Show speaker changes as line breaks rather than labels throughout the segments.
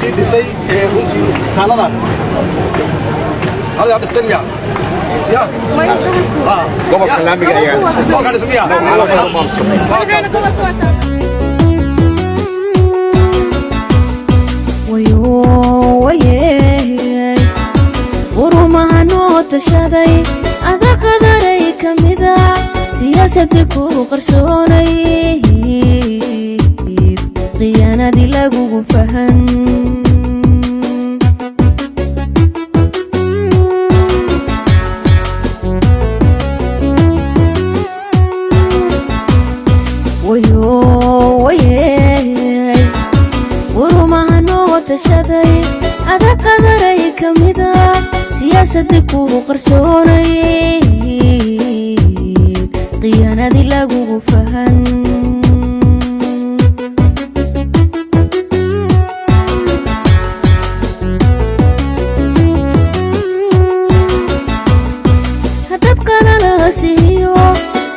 Dadkii dhisay ee runtii taaladan hadaad dhisteen miya ya?
Gobolka laamiga ayaa dhisay.
Gobolka dhisay miya?
Calaamada maamulsamay.
Waye qurumaha noo tashaday, ada qadaray ka mida siyaasadii ku qarsoonay, khiyaanadii lagugu fahan. Waye qurumaha noo tashaday, ada qadaray ka mida siyaasadii ku qarsoonay, khiyaanadii lagugu fahan. Haddaad qalalaasiiyo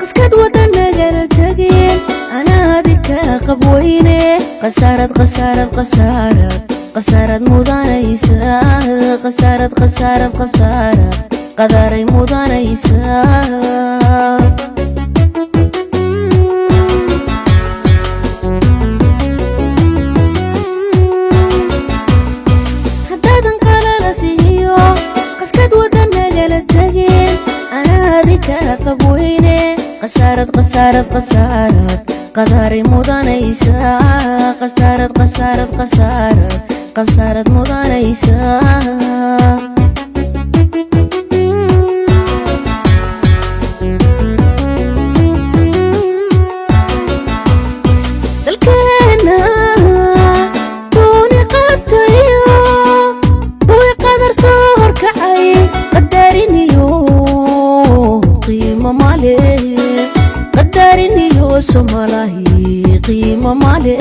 qaskad waddan nagala tagin, anaa adika qabweyne. Khasaarad, khasaarad, khasaarad, khasaarad mudanaysa. Khasaarad, khasaarad, khasaarad, qadaray mudanaysa. Haddaadan qalalasiiyo qaskad waddan nagala tagin, anaa adika qabweyne. Khasaarad, khasaarad, khasaarad, qadaray mudanaysa. Khasaarad, khasaarad, khasaarad, khasaarad mudanaysa. Dalkeena dooni qabtayo kuwii qadar soo horkacay, qadariniyo qiimo male, qadariniyo somalahi qiimo male.